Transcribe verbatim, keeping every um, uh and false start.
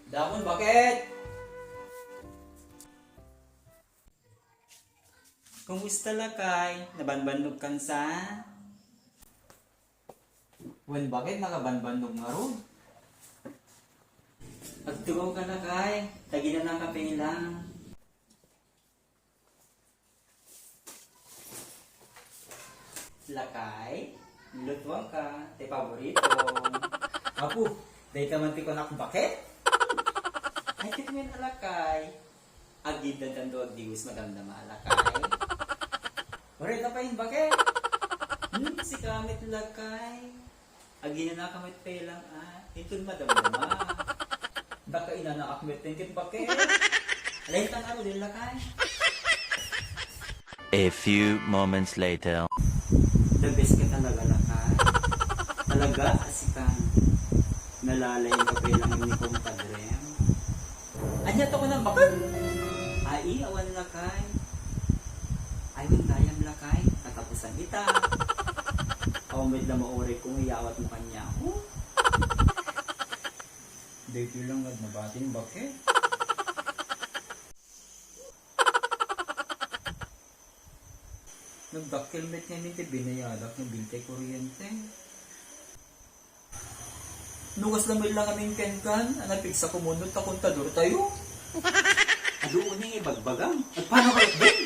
Damon, bakit? Kumusta, lakay? Nabanbannog kansa? Wen, bakit nakabanbannog ngarud? Agtugaw ka, lakay. Tagina na kape lang. Lakay, lutuan ka, ti paborito. Apo, dayta man ti kunak, bakit? Ay, ket wen a, lakay. Agiddan tanto agdiwis madamdama a, lakay. Uray, tapain, bakit? Hmm, sika met, lakay. Aginanaka met pay lang, ah. Inton madamdama. Daka inanaak met, tengket bakit? Alay, tan aro din, lakay. A few moments later. The best ka talaga, lakay. Talaga, asikan. Nalalayan ka pay lang ni kumpadrem. Ania to kunam, bakit? Ai, awan, lakay. Ay, wen gayam, lakay. Katapusan ita. Awan met la mauray kung iyawat mo kaniako. Daytoy lang nagmabatin, bakit? Nagdakkel met ngamin ti binayadak nga bill ti kuryente. No kasla met lang amin kenkan, a napigsa kumunot ta kontador tayo. Adu, uning ibagbagam. Agpano kayo, Dek?